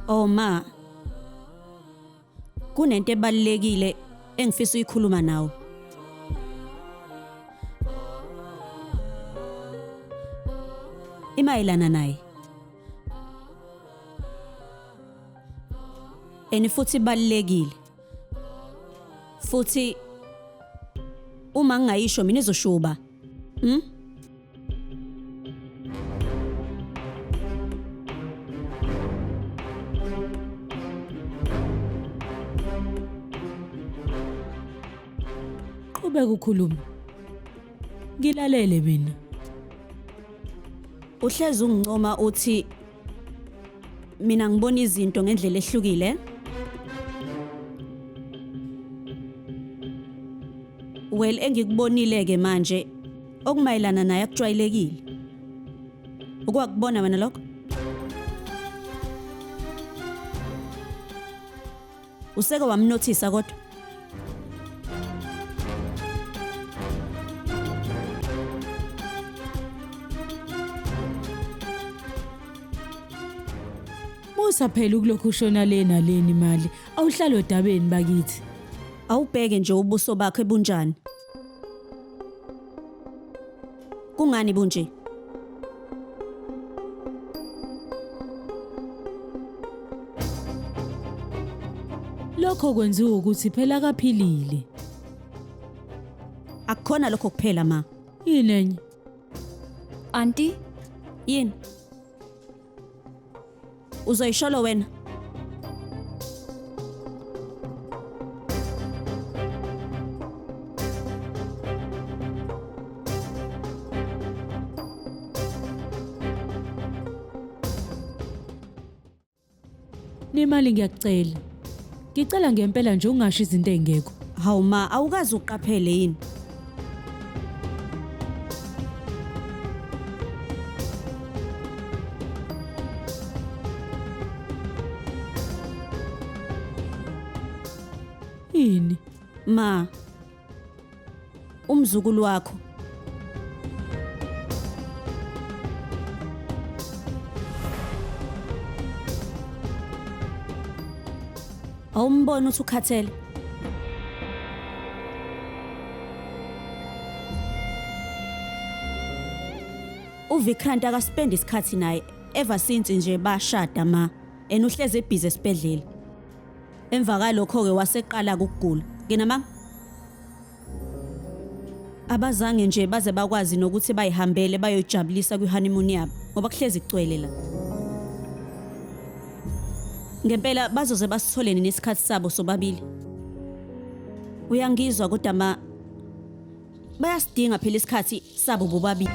Oh ma. Kunento ebalulekile engifisa uyikhuluma nawe. Imayelana naye. And futhi ibalulekile. Futhi uma ngingayisho mina izoshuba. Qhubeka ukhulume. Ngilalele mina. Uhlezi ungincoma uthi mina ngibona izinto ngendlela ehlukile. Well, engikubonile ke manje okumayelana naye akujwayelekile. Ukwakubona wena lokho? Useke wamnothisa kodwa? Musa phela ukulokhu ushona le naleni imali. Awuhlali odabeni bakithi. Awubheke nje ubuso bakhe bunjani. Kungani bunje? Lokho kwenziwa ukuthi phela akaphilile. Akukhona lokho kuphela ma. Yini enye? Auntie, Yini? Uzoyisholo wena? Nemali ngiyakucela. Ngicela ngempela nje ungasho izinto ezingekho. Hawu ma, awukaze uqaphele yini? Yini? Ma, umzukulu wakho awumboni ukuthi ukhathele? UVikrant akaspendi isikhathi naye ever since nje bashada ma, and uhlezi ebhizi esibhedlela. Emva kalokho-ke waseqala ukugula. Nginamanga? Abazange nje baze bakwazi nokuthi bayihambele bayoyijabulisa kwi-honeymoon yabo ngoba kuhlezi kugcwele la. Ngempela bazoze basithole nini isikhathi sabo sobabili? Uyangizwa kodwa ma, bayasidinga phela isikhathi sabo bobabili.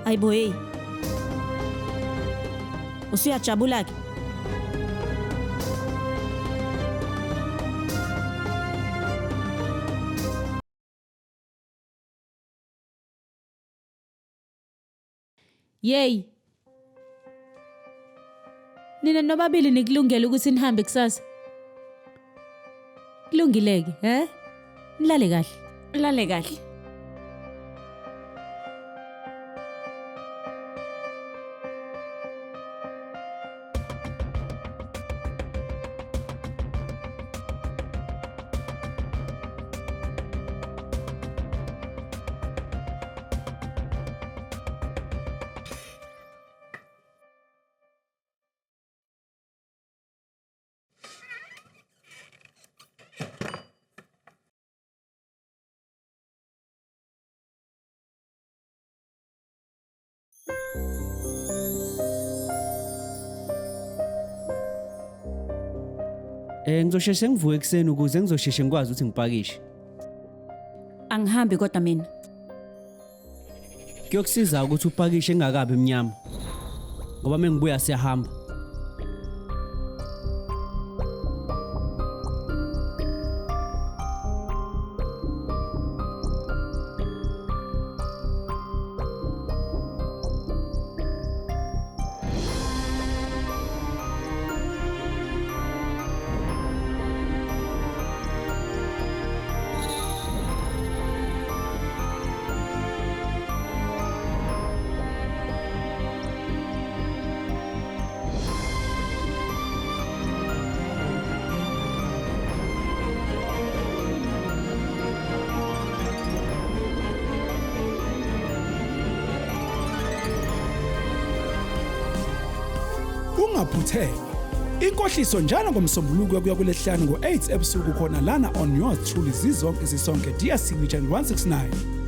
Ayibo hey. Usuyajabula ke? Yey. Nina nobabili nikulungele ukuthi nihambe kusasa. Kulungile-ke, he? Nilale kahle. Lale kahle. Ngizosheshe ngivuke ekuseni ukuze ngizosheshe ngikwazi ukuthi ngipakishe. Angihambi kodwa mina. Kuyokusiza ukuthi upakishe engakabi emnyama. Ngoba mengibuya siyahamba. Ungaphuthelwa. Inkohliso njalo ngoMsombuluko kuya kulesihlanu ngo-8 ebusuku khona lana on yours truly zizonke sisonke DStv channel 169.